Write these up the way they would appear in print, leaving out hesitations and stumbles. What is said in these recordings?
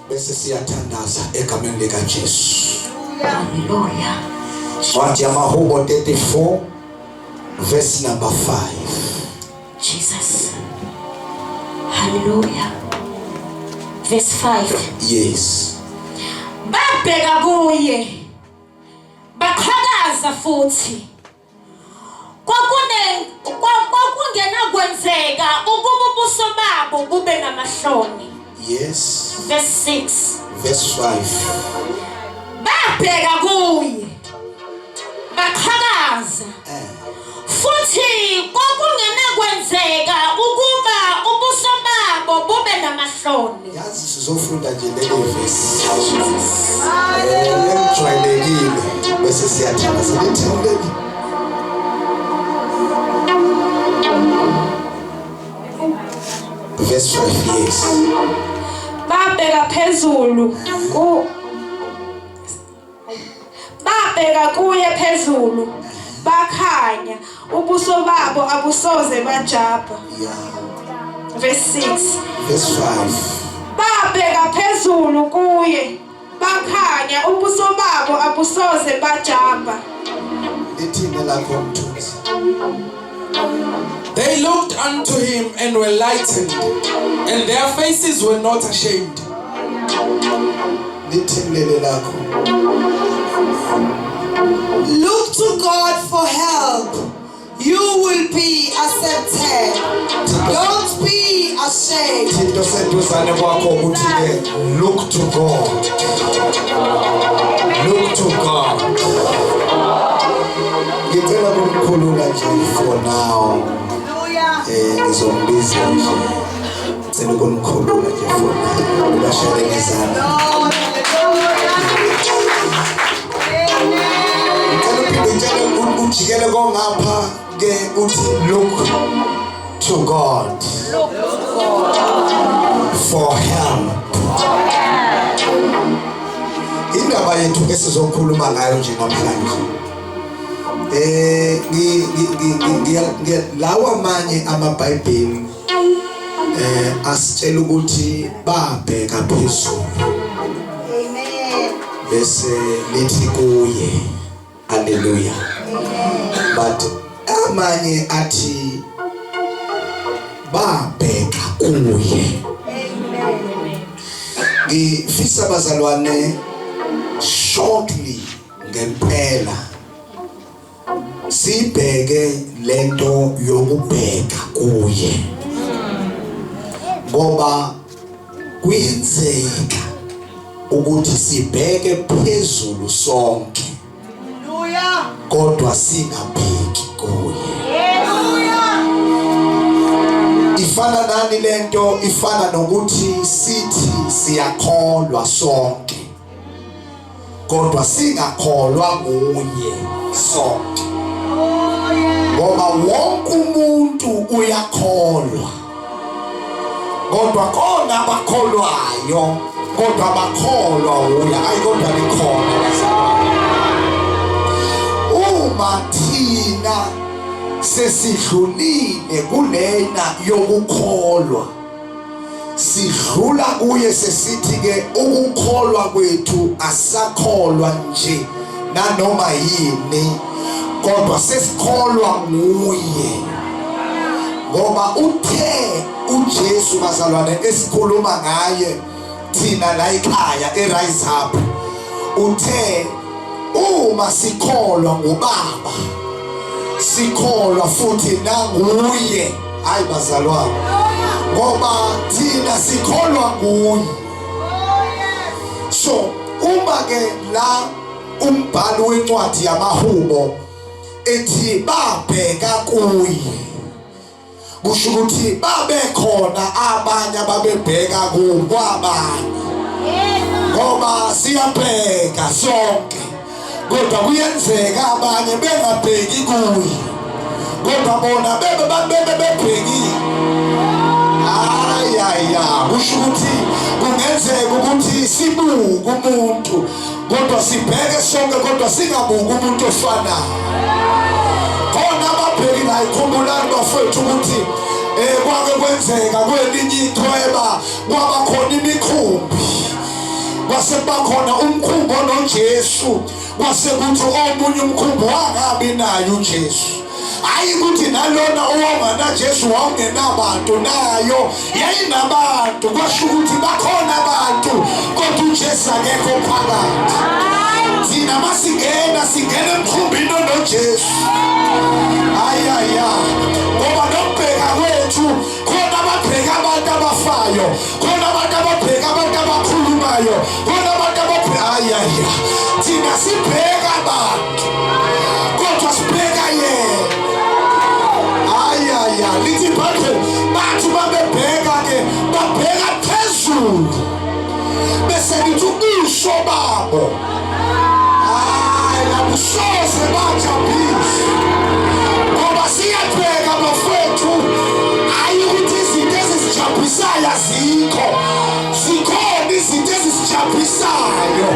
Bese siyathandaza egameni lika Jesu. Hallelujah. Ncwadi yamaHubo 34 verse number 5. Jesus. Hallelujah. Verse 5. Yes. Babheka kuye. Baqhakaza futhi. Kwakune kwakungenakwenzeka ukuba ubuso babo bube namahloni. Yes. Verse 6. Verse 5. Babheka kuye. Baqhakaza. Eh. Futhi kwakungenakwenzeka ukuba ubuso babo bube namahloni. Yazi sizofunda nje leli verse. Eh, lelijwayelekile bese siyathandaza lithini leli. Verse 5 yes. Babheka phezulu ku Babheka kuye phezulu bakhanya ubuso babo abusoze bajabha. Yeah. Verse 6. Verse 5. Babheka phezulu kuye bakhanya ubuso babo abusoze bajabha. Lithini lakho mthunzi? They looked unto him and were lightened, and their faces were not ashamed. Lithini leli lakho? Look to God for help. You will be accepted. Don't be ashamed. Thinto seduzane kwakho ukuthi ke look to God. Look to God. Ngicela ukukhulula nje for now. Eh ngizombiza nje. Ngicela ukunikhulula nje for now. Ubashayele ngezandla. Ngicela uphinde utshele ujikele kongapha ke uthi look to God for help. Indaba yethu esizokhuluma ngayo nje namhlanje. Eh ngi lawa manye amaBhayibheli eh asitshela ukuthi babheka phezulu. Amen. Bese lithi kuye haleluya. But amanye athi babheka kuye. Amen. Ngifisa bazalwane shortly ngempela sibheke lento yokubheka kuye ngoba kuyenzeka ukuthi sibheke phezulu sonke kodwa singabheki kuye. Ifana nani lento? Ifana nokuthi sithi siyakholwa sonke kodwa singakholwa nguye sonke, ngoba wonke umuntu uyakholwa, kodwa khona abakholwayo kodwa bakholwa uye. Ayi, kodwa likhona bazalwane. Uma thina sesidlulile kulena yokukholwa, sidlula kuye sesithi ke ukukholwa kwethu asakholwa nje nanoma yini, kodwa sesikholwa nguye, ngoba uthe uJesu bazalwane esikhuluma ngaye thina la ekhaya eRise Up, uthe uma sikholwa ngubaba sikholwa futhi nanguye. Hayi bazalwane, ngoba thina sikholwa nguye. So uma ke la umbhalo wencwadi yamaHubo ethi babheka kuye, kusho ukuthi babekhona abanye ababebheka kwabanye, ngoba siyabheka sonke, kodwa kuyenzeka abanye bengabheki kuye, kodwa bona bebe bebe bebhekile. Ayaya, kusho ukuthi kungenzeka ukuthi sibuke umuntu, kodwa sibheke sonke, kodwa singabuki umuntu ofanayo. Khona ababheki naye. Khumbulani bafowethu ukuthi kwake kwenzeka kwelinye ichweba kwaba khona imikhumbi. Kwase kuba khona umkhumbi onoJesu, kwase kuthi omunye umkhumbi wangabi naye uJesu. Hayi ukuthi nalona owawunganaJesu wawungenabantu, nayo yayinabantu. Kwasho ukuthi bakhona abantu kodwa uJesu akekho phakathi. Thina masingena, singena emkhumbini onoJesu. Ayaya, ngoba nokubheka kwethu khona ababheka abantu abafayo, khona abantu ababheka abantu abakhulumayo, khona abantu ababheka. Ayaya, thina sibheka abantu kodwa sibheka yena. Ayaya, lithi iBhayibheli bathi babebheka ke, babheka phezulu, bese lithi ubuso babo hayi abusoze bajabhisa. Ngoba siyabheka bafethu, hayi ukuthi izinto ezisijabhisayo azikho, zikhona izinto ezisijabhisayo,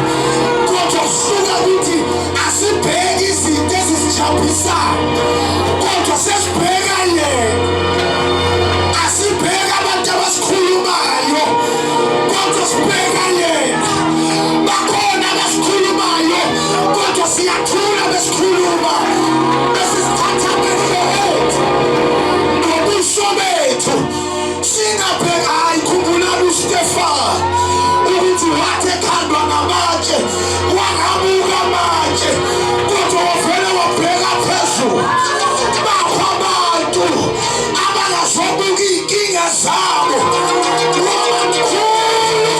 kodwa kusuka ukuthi asibheki izinto ezisijabhisayo kodwa sesibheka yena. Asibheka abantu abasikhulumayo kodwa sibheka yena. Bakhona abasikhulumayo kodwa siyathula besikhuluma, bese sithatha amehlo ethu nobuso bethu singabheka. Hayi, khumbulani uStefan ukuthi wathi ekhandwa ngamatshe wangabuka amatshe kodwa wavele wabheka phezulu. Bakho abantu abangazobuka iy'nkinga zabo ngoba mkhulu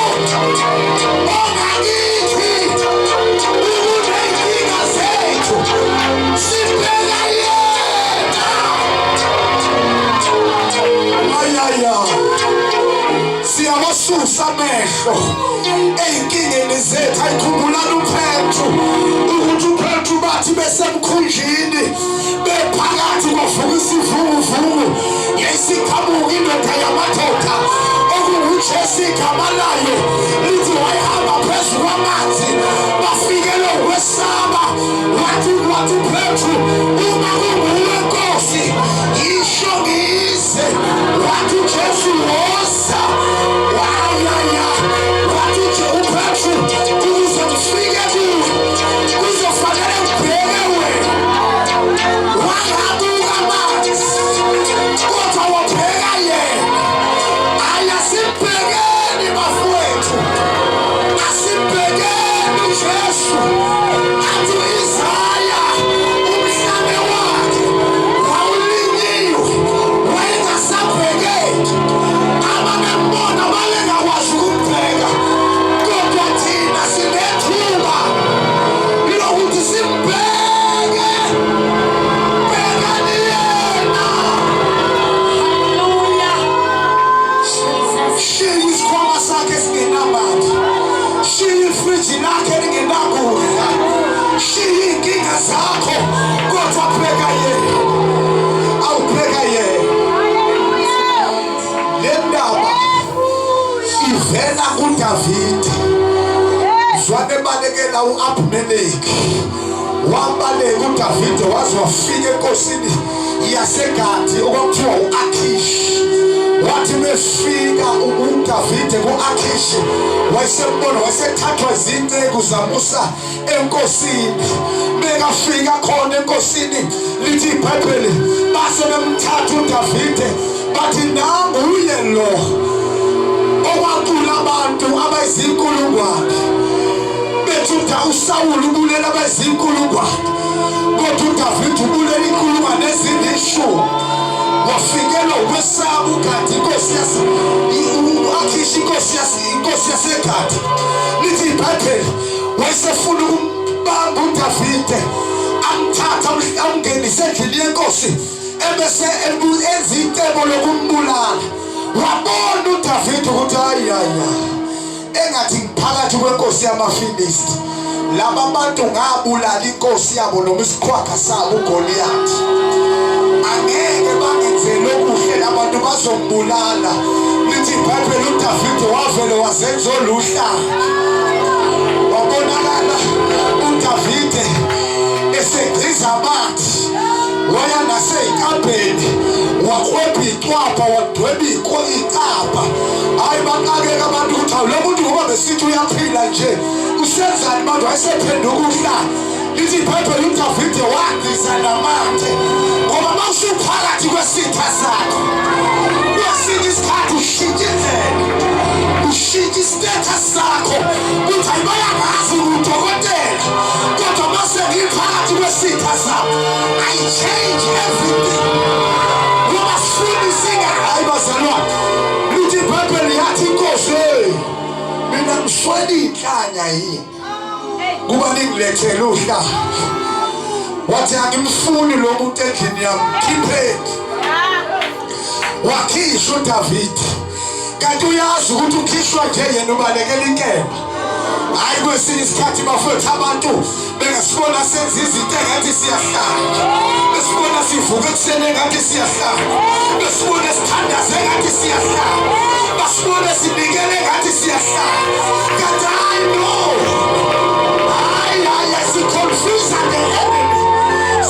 ongakithi ukuney'nkinga zethu, sibheka yena. Ayaya, siyawasusa amehlo ey'nkingeni zethu. Ayikhumbulani uPetru ukuthi uPetru bathi besemkhunjini bephakathi kwavuka isivunguvungu, yayisiqhamuka indoda yamadoda okunguJesu igama layo, lithi wayehamba phezu kwamanzi, bafikelwe ukwesaba. Wathi uPetru, uma kunguwe Nkosi, yisho ngize. Wathi uJesu, woza. Wayaya, wathi uPetru, ukuze ngifike kuwe kuzofanele ngibheke wena. Wangabuka amanzi kodwa wabheka yena. Ayasibhekeni bafowethu, asibhekeni uJesu. Athi u-Isaya umhlane wakhe wawulinyiwe, wayengasabhekeki, ababembona babengakwazi ukumbheka, kodwa thina sinethuba lokuthi simbheke. Bhekani yena. Hallelujah. Jesus. Shiya isikhwama sakhe esingenamali, shiya ifriji lakhe elingenakudla, shiya iy'nkinga zakho kodwa bheka yena. Awubheka yena. Le ndaba ivela kuDavide zwane balekela u-Abimeleki. Wabaleka uDavide waze wafika enkosini yaseGathi okwakuthiwa u-Akhishi. Wathi mefika uDavide ku-Akhishi, wayesembona, wayesethathwa izinceku zamusa enkosini. Bekafika khona enkosini, lithi iBhayibheli base bemthatha uDavide, bathi nanguye lo owaqula abantu abayizinkulungwane. Bethi uSawuli ubulela abayizinkulungwane kodwa uDavide ubulela inkulungwane ezilishumi. Wafikelwa ukwesaba uGadi, inkosi yase u-Akhishi, inkosi yaseGadi. Lithi iBhayibheli wayesefuna ukumbamba uDavide, amthatha amngenise endlini yenkosi, ebese enza icebo lokumbulala. Wabona uDavide ukuthi hayi hayi, engathi ngiphakathi kwenkosi yamaFilisti, laba bantu ngabulala inkosi yabo noma isiqhwaga sabo uGoliath, angeke bangenzele okuhle, labantu bazombulala. Lithi iBhayibheli uDavide wavele wazenza oluhlanga. Wabonakala uDavide esegqiza amanzi, waya nasey'nkabheni, wakwebha icwapha, wadweba icapha. Hayi, baqakeka abantu ukuthi awu, lo muntu ngoba sithi uyaphila nje usenzani manje wayesephenduka uhlala lithi ibhayibheli udavide wagqiza namathe ngoba uma usuphakathi kwesitha sakho kwesinye isikhathi ushintsha indlela ushintsha istatus sakho uthi ayibayangazi ngudokotela kodwa uma sengiphakathi kwesitha sakho i change everything ngoba sifuna isinga hayi bazalwane lithi ibhayibheli yathi inkosi mina ngiswele iy'nhlanya yini kuba ningilethele uhlanga wathi angimfuni lo muntu endlini yami khipheni wakhishwa uDavide kanti uyazi ukuthi ukhishwa nje yena ubalekela inkemba hayi kwesinye isikhathi bafowethu abantu bengasibona senza izinto engathi siyahlanya besibona sivuka ekuseni engathi siyahlanya besibona sithandaze engathi siyahlanya basibone sinikele engathi siyahlanya kanti hayi no hayi hayi siconfuse the enemy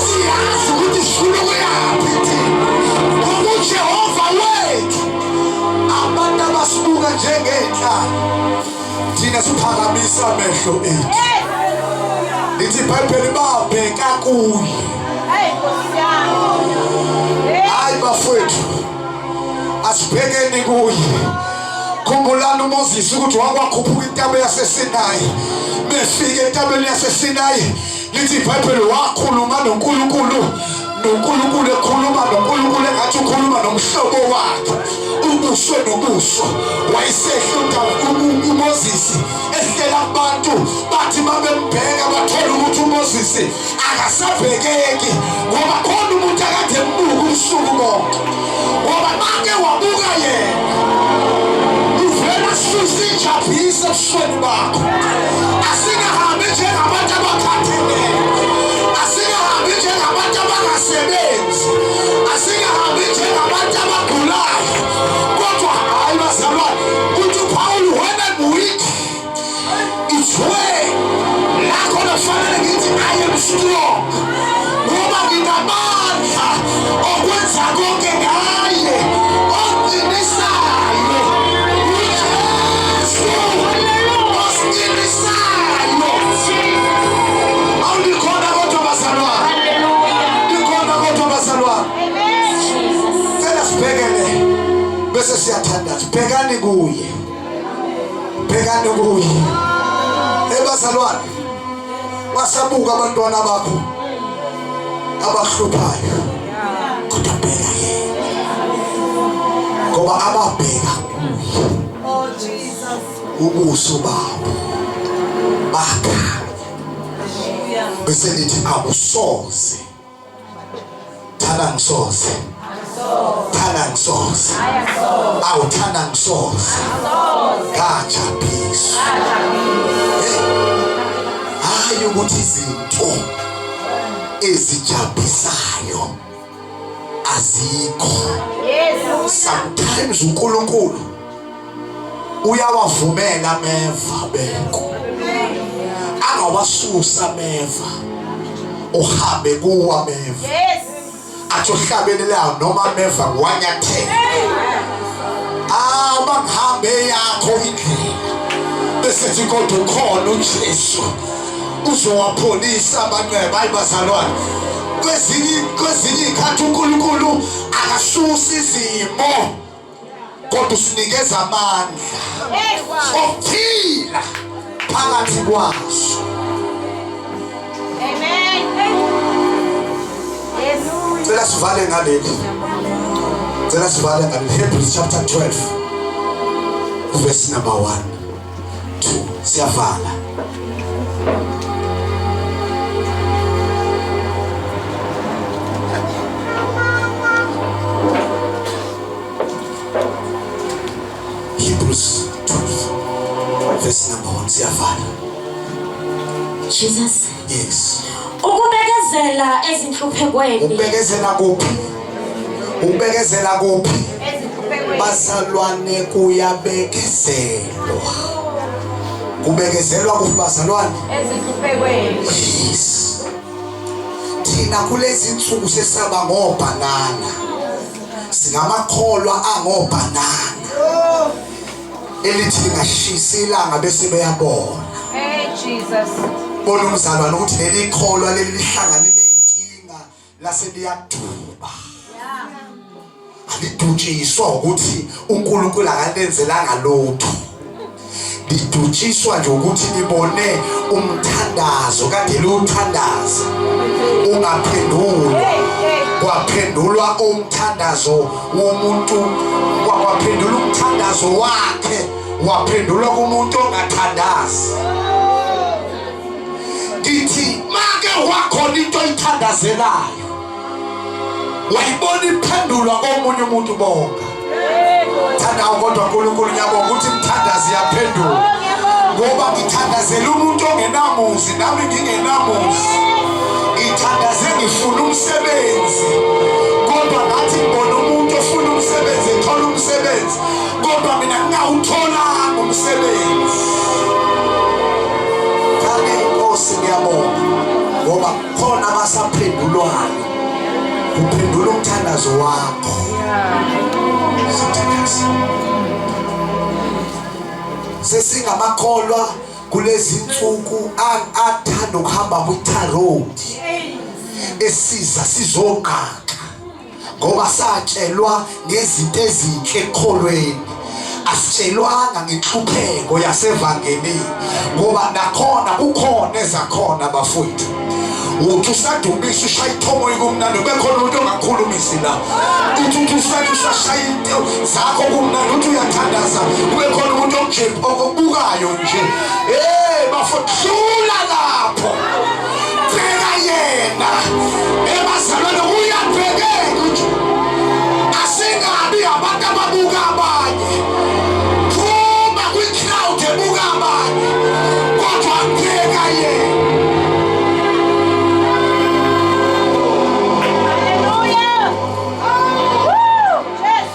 siyazi ukuthi sifuna ukuyaphi thina ngoba ujehova wethu abantu abasibuka njengey'nhlanga thina siphakamisa amehlo ethu lithi ibhayibheli babheka kuye hayi bafowethu asibhekeni kuye khumbulani umoses ukuthi wakwakhuphuka intaba yasesinayi befika entabeni yasesinayi lithi ibhayibheli wakhuluma nonkulunkulu noNkulunkulu ekhuluma noNkulunkulu engathi ukhuluma nomhlobo wakhe ubuso nobuso wayesehla uMoses ehlela kubantu bathi babembheka bathola ukuthi uMoses akasabhekeki ngoba khona umuntu akade embuka ubusuku bonke ngoba make wabuka yena uvela susa injabhisa ebusweni bakho asingahambi njengabantu abakhathele asingahambi njengabantu abangasebenzi asingahambi njengabantu abagulayo kodwa hayi bazalwane uthi uPaul when I'm weak it's where la khona kufanele ngithi I am strong ngoba nginamandla okwenza konke ngaye oqinisayo uJesu osiqinisayo awulikhona kodwa bazalwane likhona kodwa bazalwane cela sibhekele bese siyathandaza bhekani kuye bhekani kuye ebazalwane wasabuka abantwana bakho abahluphayo kodwa bheka yena ngoba ababheka kuye Oh Jesus. ubuso babo bakhanya bese nithi akusoze thana ngisoze thana ngisoze awuthana ngisoze ngajabhiswa hayi ukuthi izinto ezijabhisayo azikho sometimes uNkulunkulu uyawavumela ameva beko angawasusa ameva uhambe kuwo ameva athi ohlabelelayo noma ameva ngiwanyathela ah bangihambe yakho indlela bese thi kodwa ukhona uJesu uzowapholisa amanxeba hayi bazalwane kwezinye kwezinye izikhathi uNkulunkulu akasusi izimo kodwa usinikeza amandla okuphila phakathi kwaso Amen. Yes. Cela sivale ngaleli. Cela sivale ngaleli Hebrews chapter 12 verse number 1 2 siyavala. Hebrews 12 verse number 1 siyavala. Jesus. Yes. Ukubekezela ezinhluphekweni. Ukubekezela kuphi? Ukubekezela kuphi? Bazalwane kuyabekezelwa. Kubekezelwa kuphi bazalwane? Ezinhluphekweni. Yes. Thina kulezi insuku sesaba ngobhanana. Singamakholwa angobhanana. Elithi lingashisa ilanga bese beyabona. Hey Jesus. Bona umzalwane ukuthi leli kholwa leli lihlangane nezinkinga lase liyaduba. Alidutshiswa ukuthi uNkulunkulu akalenzelanga lutho. Lidutshiswa nje ukuthi libone umthandazo kade liwuthandaza ungaphendulwa. Kwaphendulwa umthandazo womuntu, kwaphendula umthandazo wakhe, waphendulwa kumuntu ongathandazi. Ngithi make wakhona into oyithandazelayo wayibona iphendulwa komunye umuntu, bonga thanda kodwa uNkulunkulu. Ngiyabonga ukuthi imthandazo iyaphendula, ngoba ngithandazela umuntu ongenamuzi nami ngingenamuzi. Ngithandaze ngifuna umsebenzi, kodwa ngathi ngibona umuntu ofuna umsebenzi ethola umsebenzi, kodwa mina ngingawutholanga umsebenzi. Thanda inkosi, ngiyabonga ngoba khona abasaphendulwayo, kuphendula umthandazo wakho. Sithandaza sesingamakholwa kulezi nsuku athanda ukuhamba kwi-tar road esiza sizoqaqa, ngoba satshelwa ngezinto ezinhle ekukholweni, asitshelwanga ngenhlupheko yasevangelini, ngoba nakhona kukhona ezakhona bafowethu. Uthi usadumisa ushaya ithomo ikumnandi, kube khona umuntu ongakhulumisi la. Uthi usathi usashaya into zakho kumnandi, uthi uyathandaza, kube khona umuntu okubukayo nje. Hey bafo, dlula lapho, bheka yena ebazalwane, uyabhekeka nje. Asingabi abantu ababuka abanye. Phuma kwi-crowd ebuka abanye, kodwa bheka yena. Hallelujah. Woo! Yes.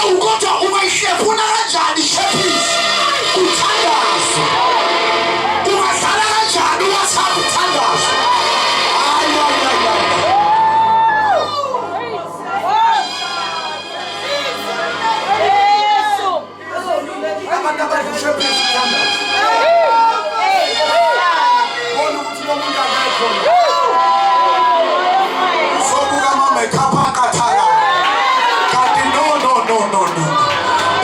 Awu, kodwa ungayihlephuna kanjani ishephisi uthandazo? Ungadlala kanjani uWhatsApp uthandazo? Hayi, hayi, hayi, hayi. Yesu. Abantu abadla ushephisi uthandazo, bona ukuthi lo muntu akekho la. Uzobuka ama-makeup aqathakayo, kanti no, no, no, no, no.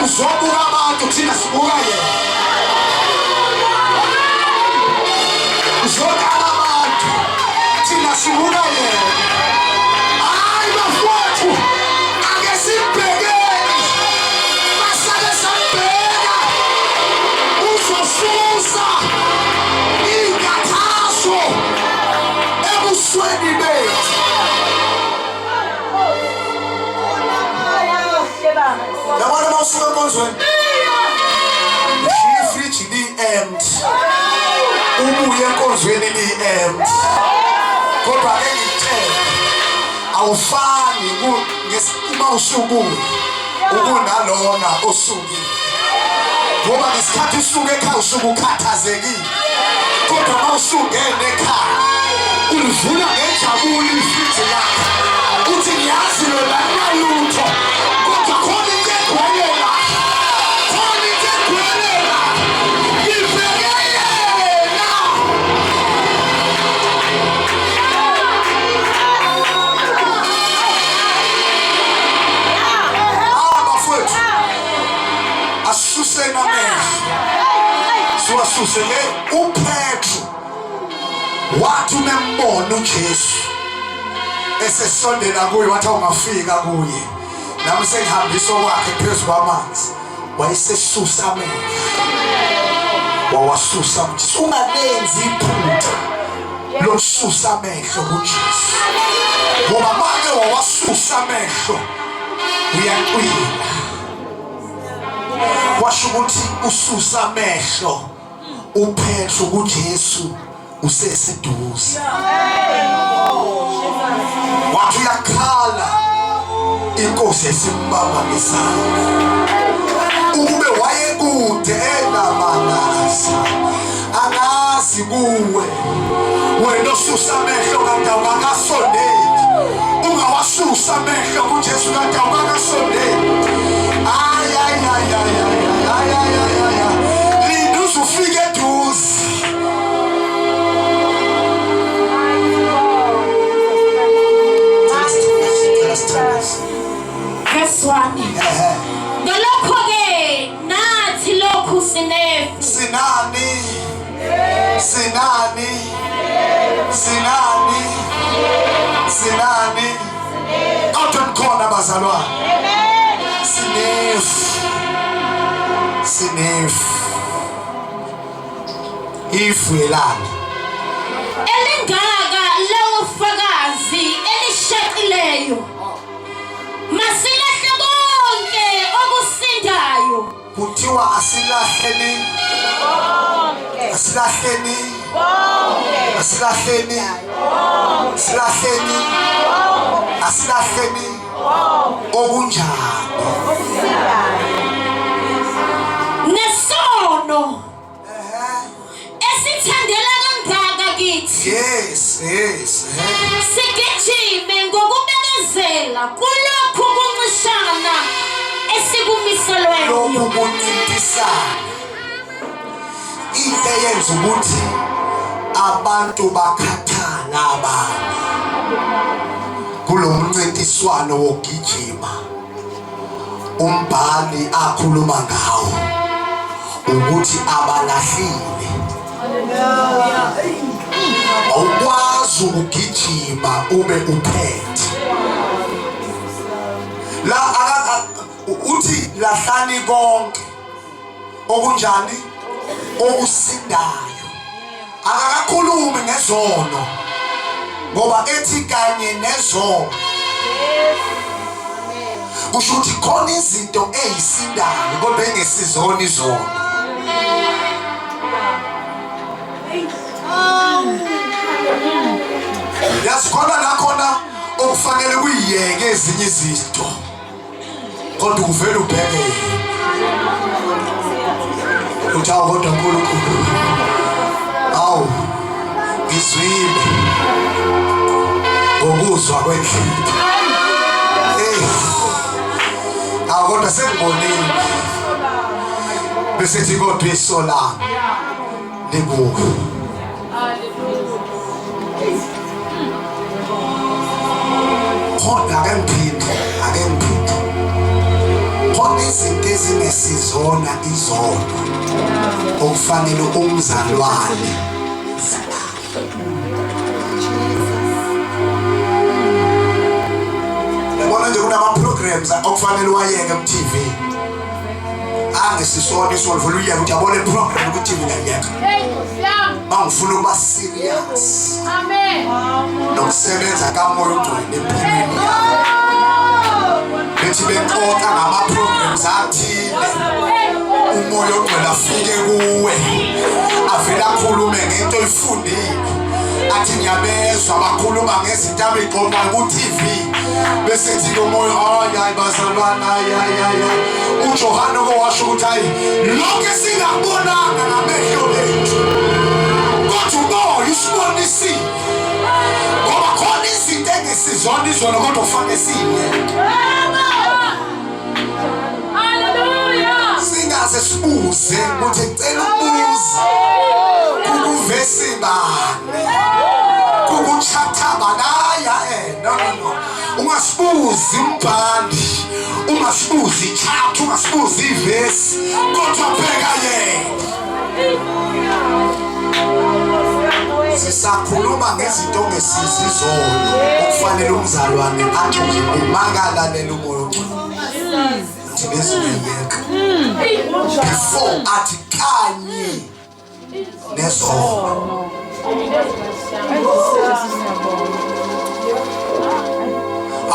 Uzobuka abantu, thina sibuka yena. Uzokala abantu, thina sibuka yena. Hayi bafowethu, ake simbhekeni. Masake sambheka, uzosusa inkathazo ebusweni bethu. Yabona, uma usuka enkonzweni ushiya ifriji li-empty, ubuye enkonzweni li-empty, kodwa ake ngikutshele, awufani uma usubuya ukunalona osukile, ngoba ngesikhathi usuke ekhaya usuke ukhathazekile, kodwa uma usungena ekhaya ulivula ngenjabulo ifriji lakho, uthi ngiyazi lona kunalutho, kodwa khona into egcwele la, khona into egcwele la, ngibheke yena. Ah bafowethu, asisuseni amehlo, siwasuse le. uPetru wathi umembona uJesu esesondela kuye, wathi awungafika kuye nami sengihambisa okwakhe phezu kwamanzi. Wayesesusa amehlo, wawasusa kuJesu. Ungalenzi iphutha lokususa amehlo kuJesu, ngoba make wawasusa amehlo uyacwila. Kwasho ukuthi ususa amehlo uPetru kuJesu useseduze, wathi uyakhala, inkosi esimbamba ngesandla. Ukube wayekude enamanaza, angazi kuwe wena osusa amehlo kanti awukakasondeli. Ungawasusa amehlo kuJesu kanti awukakasondeli. Ay, ay, ay, ay, ay. Sinefu. Sinani? Sinani? Sinani? Sinani? Kodwa nikhona bazalwane. Amen. Sinefu. Sinefu. Ifu yelanga. Elingaka lawufakazi elishaqileyo. Masilahle konke okusindayo. Kuthiwa asilahleni Konke. asilahleni Konke. asilahleni asilahleni asilahleni okunjani Nesono esithandela kangaka kithi. Yes, yes. Sigijime ngokubekezela kulokhu kuncishana esikumiselweyo. Lokhu kuncintisana. Into eyenza ukuthi abantu bakhathala abanye kulomncintiswano wokugijima umbhali akhuluma ngawo ukuthi abalahlile awukwazi ukugijima ube uphethe la uthi lahlani konke okunjani okusindayo akakakhulumi ngezono ngoba ethi kanye nezono kusho ukuthi khona izinto ezisindayo kodwa engesizona izono yazi khona la khona okufanele kuyiyeke ezinye izinto kodwa uvele ubheke yena uthi awu kodwa nkulunkulu awu ngizwile ngokuzwa kwendlebe hey awu kodwa sengibonile bese thi kodwa iso lami likuwe khona ake ngiphinde ake ngiphinde khona izinto ezingesizona izono okufanele umzalwane yabona nje kunama-programs okufanele wayeke ku-tv angesisona isono vele uyeke ukuthi yabona i-program ku-tv ngiyayeka bangifuna ukuba serious Amen. Nokusebenza kamoya ongcwele empilweni yami. Bethi bexoxa ngama-programs athile umoya ongcwele afike kuwe avele akhulume ngento oyifundile athi ngiyabezwa bakhuluma ngezinto abeyixoxa ku-tv bese thi ke umoya hayi hayi bazalwane hayi hayi hayi uJohane owasho ukuthi hayi lokho esingakubonanga ngamehlo ethu kodwa umoya usibonisile ngoba khona izinto engesizona izona kodwa kufanele siyiyeke singaze sibuze ukuthi ngicela ukubuza kukuvesi bani kukuchatha banaya eh no no no ungasibuzi umbhali ungasibuzi ichapter ungasibuzi ivesi kodwa bheka yena sisakhuluma ngezinto ongesizi izolo okufanele umzalwane athi nje makalalela umoya ongcwele uthi lezi ngiyeka before athi kanye nezono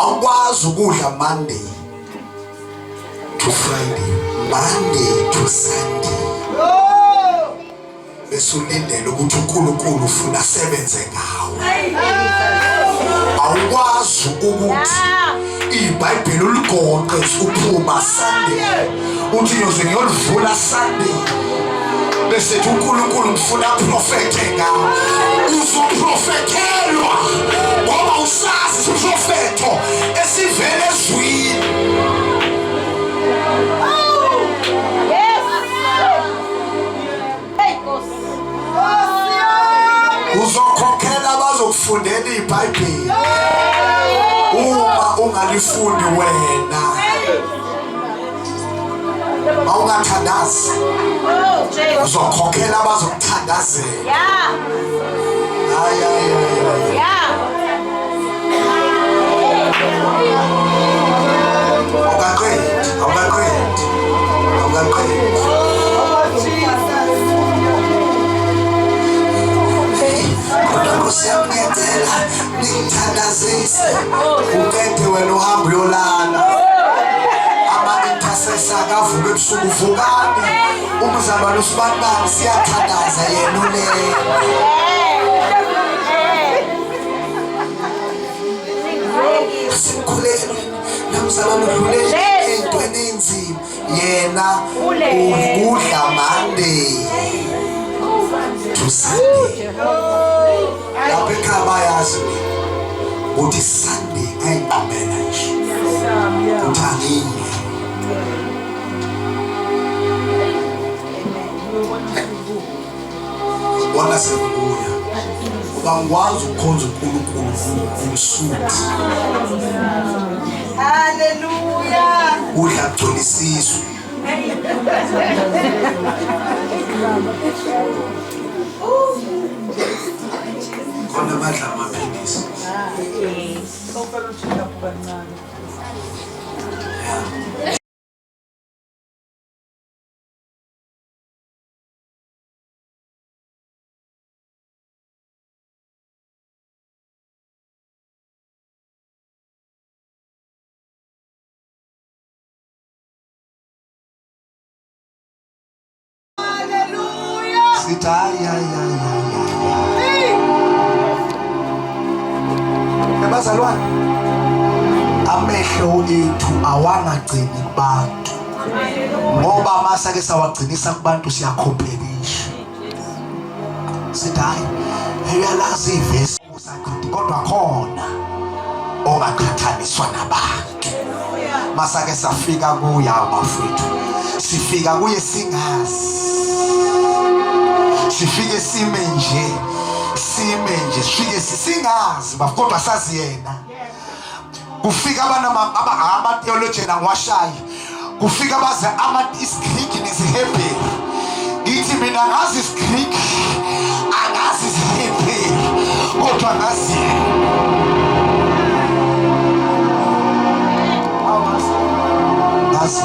awukwazi ukudla Monday to Friday Monday to Sunday bese ulindele ukuthi uNkulunkulu ufuna asebenze ngawe awukwazi ukuthi iBhayibheli uligoqe uphuma Sunday uthi ngiyoze ngiyolivula Sunday bese ethi uNkulunkulu ngifuna aprofethe ngawo uzoprofethelwa ngoba usazi isiprofetho esivele ezwini uzokhokhela abazokufundela ibhayibheli uma ungalifundi wena. Mawungathandazi Oh, uzokhokhela abazokuthandazela. Yeah. Hayi hayi hayi. Yeah. Awukaqedi, awukaqedi. Awukaqedi. Kodwa Nkosi yami ngiyacela ningithandazise. Uqede wena uhambe uyolala. Ama-intercessor akavuka ebusuku vukani. Umzalwane usibanibani siyathandaza yena ulele. Asimkhulekele namzalwane udlule entweni enzima. Yena udla Monday to Sunday. Lapha ekhaya bayazi mina ukuthi Sunday ngayinqumela nje ukuthi angidli. Bona sekubuya ngoba ngikwazi ukukhonza uNkulunkulu ngimsuthi. Haleluya. Udla kugcwele isisu. Khona abadla amaphilisi. Yeah. Sithi hayi hayi hayi hayi. Ebazalwane amehlo ethu awangagcini kubantu ngoba masake sawagcinisa kubantu siyakhompelisha. Sithi hayi uyalazi ivesi usaqedi kodwa khona ongaqhathaniswa nabantu. Masake safika kuya bafethu sifika kuye singazi sifike sime nje sime nje sifike singazi baf kodwa sazi yena kufika abantu ama-theologian angiwashayi kufika baze ama isiGreek nesiHebheru ngithi mina ngazi isiGreek angazi isiHebheru kodwa ngazi ngazi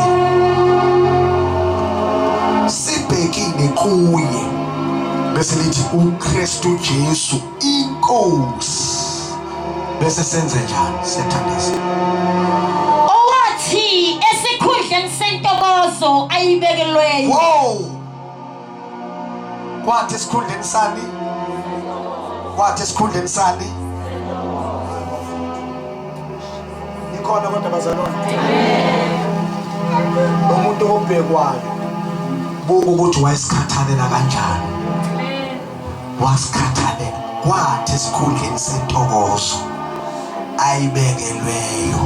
sibhekile kuye bese lithi uKristu Jesu inkosi bese senze njani siyathandaza Owathi esikhundleni sentokozo ayibekelweyo. Wow kwathi esikhundleni sani kwathi esikhundleni sani ikhona kodwa bazalwane lo muntu obhekwayo buka ukuthi wayesikhathalela kanjani wasikhathalela kwathi esikhundleni sentokozo ayibekelweyo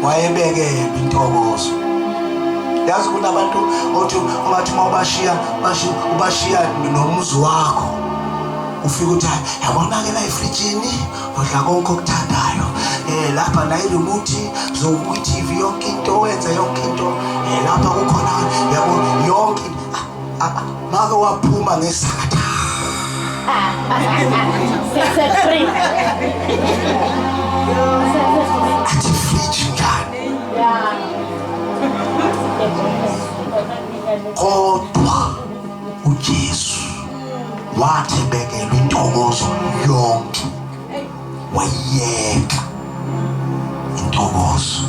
wayebekelwe intokozo yazi kunabantu othi ungathi uma ubashiya ubashiya nomuzi wakho ufike uthi yabona-ke la efrijini udla konke okuthandayo um lapha la iremote zokubuka i-tv yonke into wenza yonke into um lapha kukhona yabo yonke ah, ah, make waphuma ngesakatha Set free. Athi fridge njani kodwa uJesu wathi bekelwe intokozo yonke wayiyeka intokozo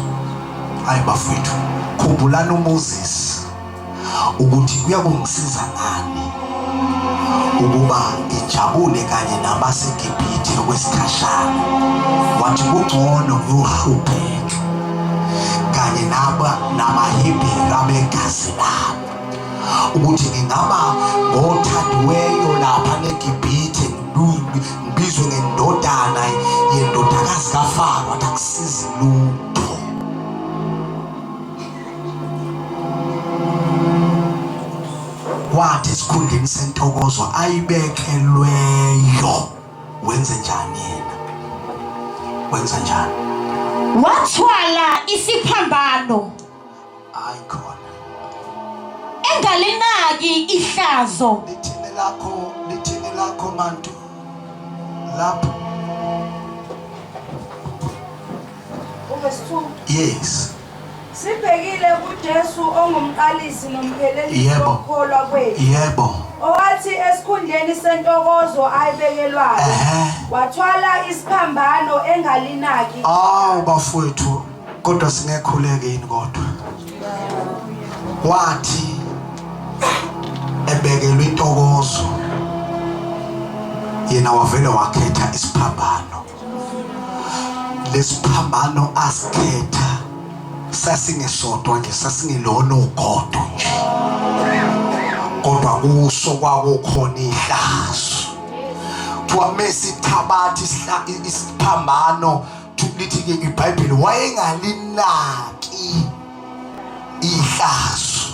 hayi bafowethu khumbulani uMoses ukuthi kuyakungisiza ngani ukuba ngijabule kanye nabaseGibhithe okwesikhashana wathi kungcono ngiyohlupheka kanye naba namaHebheru abegazi lami ukuthi ngingaba ngothandiweyo lapha neGibhithe ngibizwe ngendodana yendodakazi kaFaro wathi akusizi lutho Kwathi esikhundleni sentokozo ayibekelweyo wenze njani yena? Wenza njani? Wathwala isiphambano. Hayi khona. Engalinaki ihlazo. Lithini lakho, lithini lakho mantu lapho. Uverse 2. Yes. Sibhekile kuJesu ongumqalisi nomphelelisi Yebo. wokukholwa kwethu. Yebo. Owathi esikhundleni sentokozo ayibekelwayo Ehhe. wathwala isiphambano engalinaki. Awu bafowethu kodwa singekhuleke yini kodwa. Wathi ebekelwe intokozo yena wavele wakhetha isiphambano. Lesiphambano asikhetha sasingesodwa nje sasingelona ugodo nje. Kodwa kuso kwakukhona ihlazo. Kuthiwa mesithabatha isiphambano lithi ke iBhayibheli wayengalinaki ihlazo.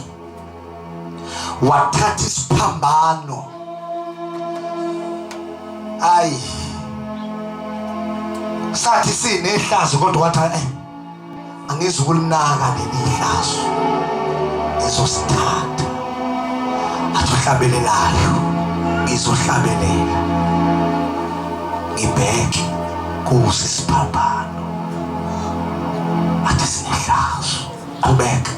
Wathatha isiphambano. Ayi. Sathi sinehlazo kodwa wathi eh angizukulinaka leli hlazo. Ngizosithatha. Athi uhlabelelayo ngizohlabelela. Ngibheke kuso isiphambano. Athi sinehlazo. Qhubeka.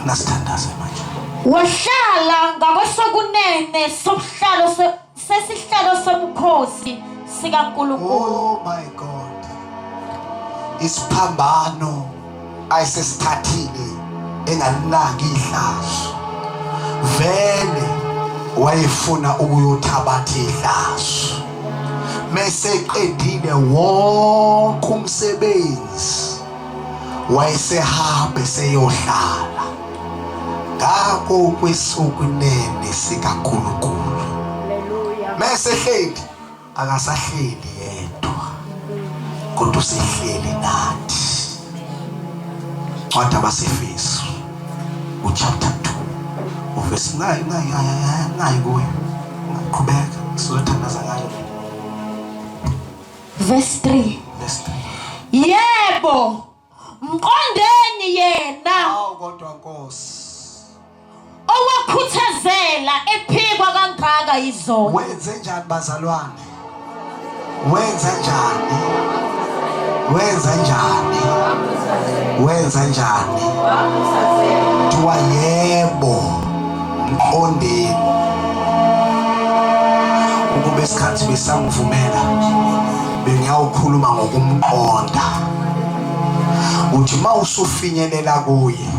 Nasithandaze manje. Wahlala ngakwesokunene sobuhlalo sesihlalo sobukhosi sikaNkulunkulu. Oh my God. Isiphambano ayisesithathile engalinaki ihlazo. Vele wayefuna ukuyothabatha ihlazo. Mese qedile wonke umsebenzi wayesehambe seyohlala ngakho kwesokunene sikaNkulunkulu. Hallelujah. Mese hleli akasahleli yedwa kodwa usehleli nathi. Ncwadi abaseFesu uchapter 2 uverse 9 9 kuyo. Qhubeka sizothandaza ngayo. Verse 3. Verse 3. Yebo, mqondeni yena Awu kodwa Nkosi. owakhuthazela ephikwa kangaka izona. Wenze njani bazalwane? Wenza njani? Wenza njani? Wenza njani? Kuthiwa yebo mqondeni. Ukube isikhathi besangivumela bengiyawukhuluma ngokumqonda. Uthi mawusufinyelela kuye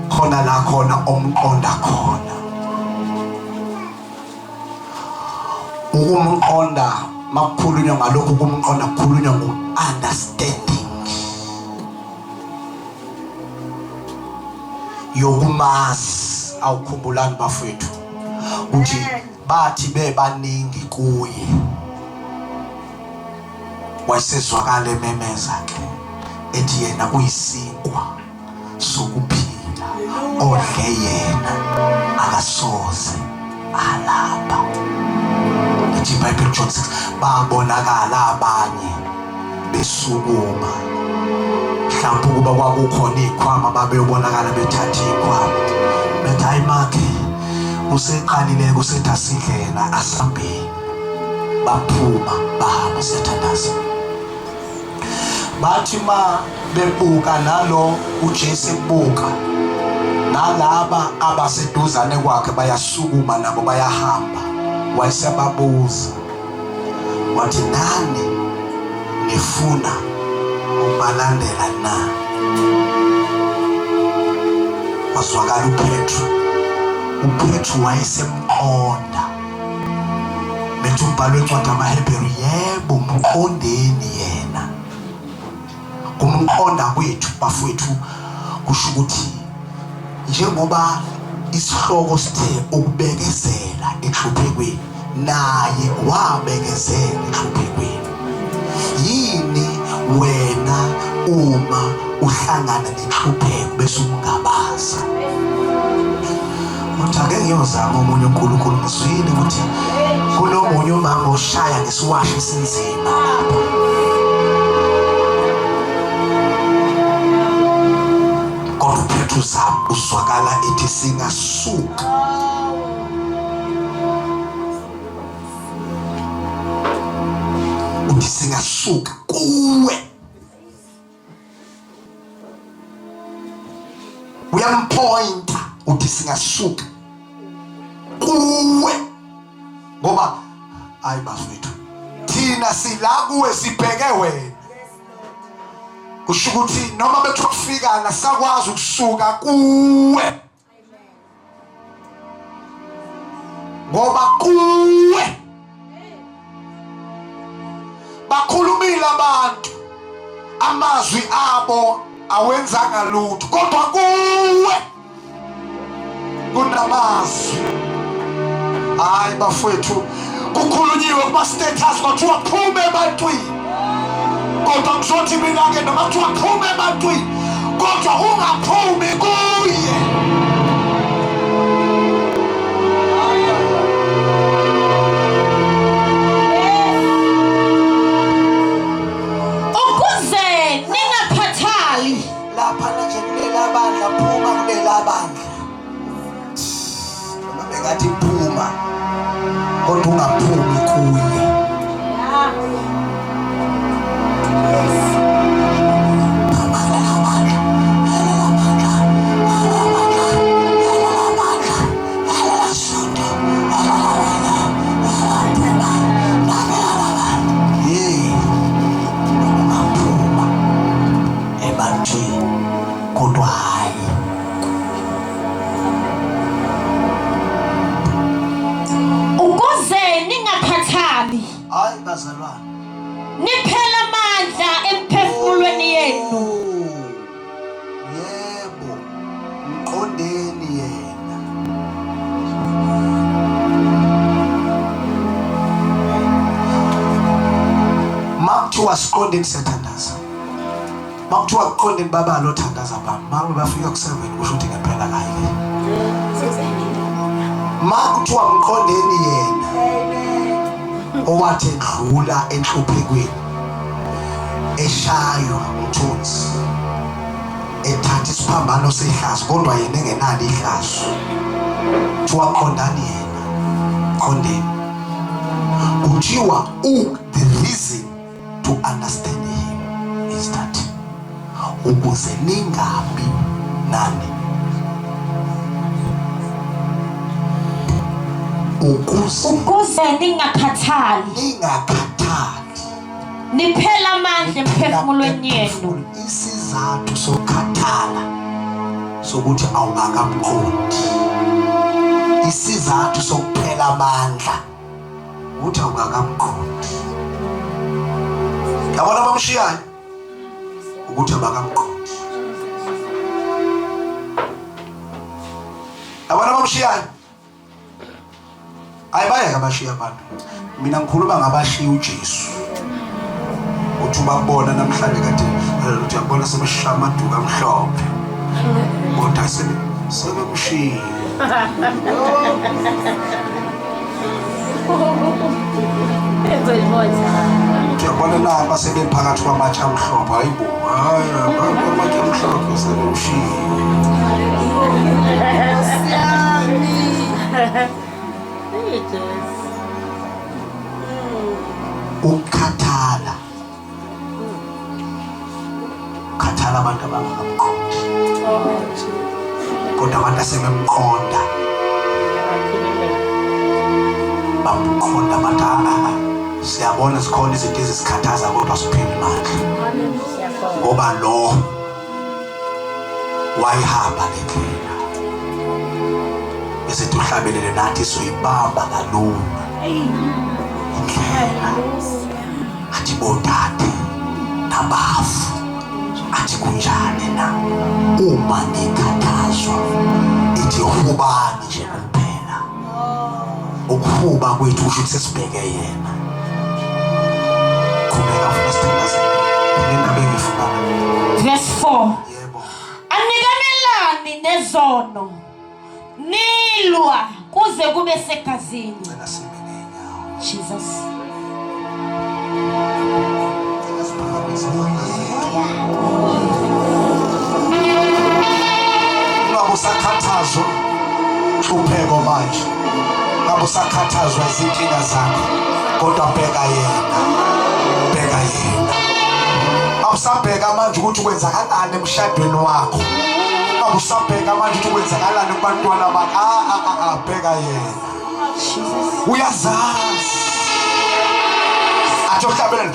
khona la khona omqonda khona. Ukumqonda makukhulunywa ngalokhu kumqonda kukhulunywa ngo-understanding yokumazi. Awukhumbulani bafethu ukuthi bathi bebaningi kuye wayesezwakala ememeza ke ethi yena uyisinkwa sokuphila, odle yena akasoze alapha. Lithi iBhayibheli John 6 babonakala abanye besukuma, mhlawumbe ukuba kwakukhona izikhwama babeyobonakala bethatha izikhwama bethi hayi makhe useqalile kusethi asidle yena asambeni. Baphuma bahamba. Siyathandaza. Bathi ma bebuka nalo uJesu ebuka nalaba abaseduzane kwakhe bayasukuma nabo bayahamba. Wayesebabuza wathi nani nifuna ukubalandela na? Wazwakala uPetru. uPetru wayesemqonda. Bethi umbhalo wencwadi amaHebheru yebo mqondeni yena. Kumqonda kwethu bafowethu kusho ukuthi njengoba isihloko sithe ukubekezela enhluphekweni, naye wabekezela enhluphekweni. Yini wena uma uhlangana nenhlupheko bese ungabaza uthi ake ngiyozama omunye uNkulunkulu, ngizwile ukuthi kunomunye umama oshaya ngesiwasho esinzima lapha. Kodwa uPetru Uthi uzwakala ethi singasuka. Uthi singasuka kuwe. Uyampointa uthi singasuka kuwe ngoba hayi bafethu thina sila kuwe sibheke wena. Kusho ukuthi noma bekuthiwa kufikana sakwazi ukusuka kuwe ngoba kuwe bakhulumile abantu amazwi abo awenzanga lutho kodwa kuwe kunamazwi. Hayi bafowethu, kukhulunyiwe kuma status kwathiwa phuma ebantwini, kodwa ngizothi mina-ke noma kuthiwa phuma ebantwini kodwa ungaphumi kuye. Ukuze ningakhathali. Lapha nje kulela bandla, phuma kulela bandla. Noma bengathi phuma kodwa ungaphumi kuye. Phuma kulela bandla, kulela bandla, kulela bandla, kulela bandla, kulela sonto, kulela bandla, phuma, kulela bandla. Hey, ungaphuma ebantwini kodwa hayi. Ukuze ningakhathali. Hayi bazalwane. Niphela amandla emphefumulweni yenu. Oh, yebo, mqondeni yena. Makuthiwa siqondeni siyathandaza. Makuthiwa kuqondeni baba lo thandaza bami. Mabe bafika ku-7 kusho ukuthi ngempela kayi. Makuthiwa mqondeni yena owathi edlula enhluphekweni eshaywa umthunzi ethatha isiphambano sehlazo kodwa yena engenalo ihlazo. Kuthiwa qondani yena, qondeni. Kuthiwa the reason to understand him is that ukuze ningabi nani, ukuze Ukuze ningakhathali. Ningakhathali. Niphela amandla emphefumulweni yenu. Isizathu sokukhathala sokuthi awukakamqondi, isizathu sokuphela amandla ukuthi awukakamqondi. Yabona abamshiyayo ukuthi abakamqondi. Yabona abamshiyayo, hayi bayeke abashiya abantu. Mina ngikhuluma ngabashiya uJesu. Uthi ubabona namhlanje kade uthi uyabona sebeshaya amaduku amhlophe, kodwa sebemshiya. Uyabona naba sebephakathi kwamatshe amhlophe. Hayi bo, hayi amatshe amhlophe sebemshiya. Ukukhathala, khathala abantu abangakamqondi, kodwa abantu asebemqonda bamqonda bathi a siyabona zikhona izinto ezisikhathaza kodwa siphile mandla ngoba lo wayihamba le ndlela bese uhlabelele nathi soyibamba kalula indlela. Athi bodade nabafu, athi kunjani na uma nikhathazwa, ithi hubani nje kuphela. Ukuhuba kwethu kusho ukuthi sesibheke yena. Qhubeka funa sithandaze nendaba engifuna. Verse 4. Yebo. Anikanelani nezono, nilwa kuze kube segazini. Cela sime ngeenyawo. Jesus. Cela siphakamise izandla zethu. Usakhathazwa hlupheko manje, ngabe usakhathazwa izinkinga zakho, kodwa bheka yena, bheka yena. Awusabheka manje ukuthi kwenzakalani emshadweni wakho, awusabheka manje ukuthi kwenzakalani kubantwana bakho. Ah, ah, ah, ah, bheka yena, uyazazi. Athi ohlabelela